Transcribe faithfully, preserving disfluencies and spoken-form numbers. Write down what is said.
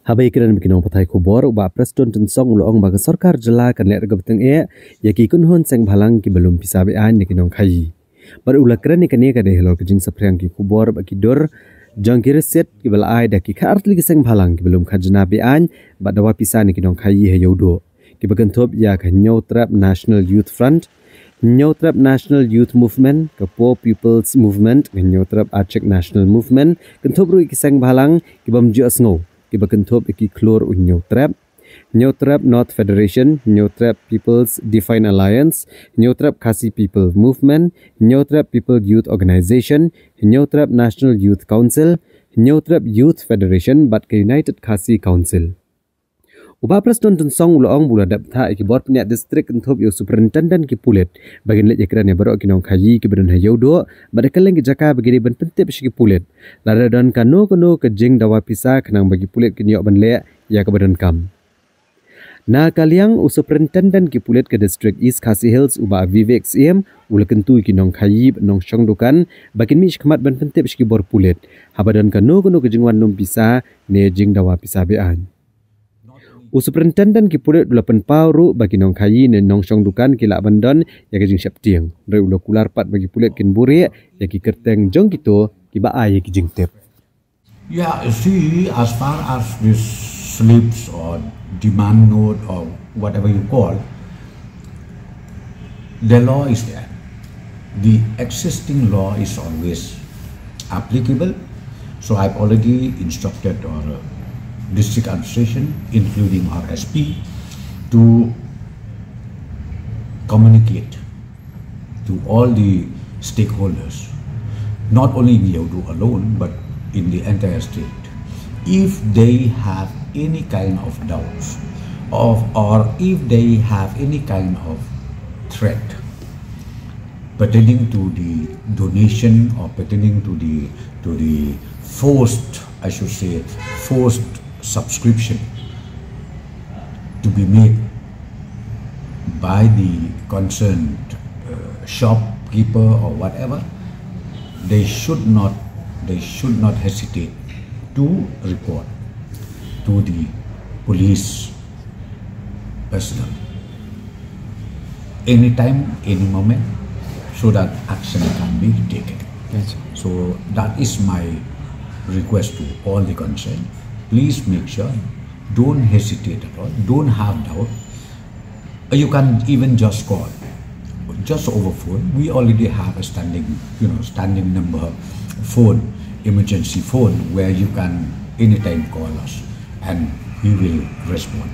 Haba ïakren bad ki nongpathai khubor, u Bah Prestone Tynsong u la ong ba ka sorkar jylla kan leh ruh kaba tyngeh ïa ki kynhun seng bhalang kiba lum pisa be-aiñ na ki nongkhaïi. Bad u la kren ïa kane ka dei halor ka jingsaphriang ki khubor bad ki dur jong ki receipt kiba la ai da ki khatar tylli ki seng bhalang kiba lum khajna be-aiñ bad dawa pisa na ki nongkhaïi ha Ïewduh, kiba kynthup ïa ka Hynñiewtrep National Youth Front, Hynñiewtrep National Youth Movement, ka Poor People's Movement, ka Hynñiewtrep Achik National Movement, kynthup ruh ïa ki seng bhalang kibym ju ïohsngew, kiba kynthup ïa ki khlur u Hynñiewtrep, Hynñiewtrep North Federation, Hynñiewtrep People's Defiant Alliance, Hynñiewtrep Khasi People Movement, Hynñiewtrep People Youth Organization, Hynñiewtrep National Youth Council, Hynñiewtrep Youth Federation bad ka United Khasi Council. U Bah Prestone Tynsong u la ong ba u la dep bthah ïa ki bor pynïaid district kynthup ïa u superintendent ki pulit ba kin leit ïakren ïa baroh ki nongkhaïi kiba don ha Ïewduh bad ha kylleng ki jaka ba ki dei ban pyntip sha ki pulit lada don kano kano ka jingdawa pisa, khnang ba ki pulit kin ïoh ban leh ïa kaba donkam. Na ka liang u superintendent ki pulit ka district East Khasi Hills, u Bah Vivek Syiem, u la kyntu ïa ki nongkhaïi bad nongshong dukan ba kin mih shakhmat ban pyntip sha ki bor pulit haba don kano kano ka jingwan lum pisa ne jingdawa pisa be-aiñ. U superintendent ki pulit u la pynpaw ruh ba ki nongkhaïi ne nongshong dukan ki lah ban don ïa ka jingsheptieng. Hynrei u la kular pat ba ki pulit kin buhrieh ïa ki kyrteng jong kito kiba ai ïa ki jingtip. Yeah, you see, as far as this slips or demand note or whatever you call, the law is there. The existing law is always applicable. So I've already instructed our uh, district administration, including our S P, to communicate to all the stakeholders, not only in Ïewduh alone, but in the entire state. If they have any kind of doubts of, or if they have any kind of threat pertaining to the donation or pertaining to the to the forced, I should say, forced subscription to be made by the concerned uh, shopkeeper or whatever, they should not they should not hesitate to report to the police personnel anytime, any moment, so that action can be taken. Yes. So that is my request to all the concerned. Please make sure, don't hesitate at all, don't have doubt. You can even just call, just over phone. We already have a standing, you know, standing number phone, emergency phone, where you can anytime call us and we will respond.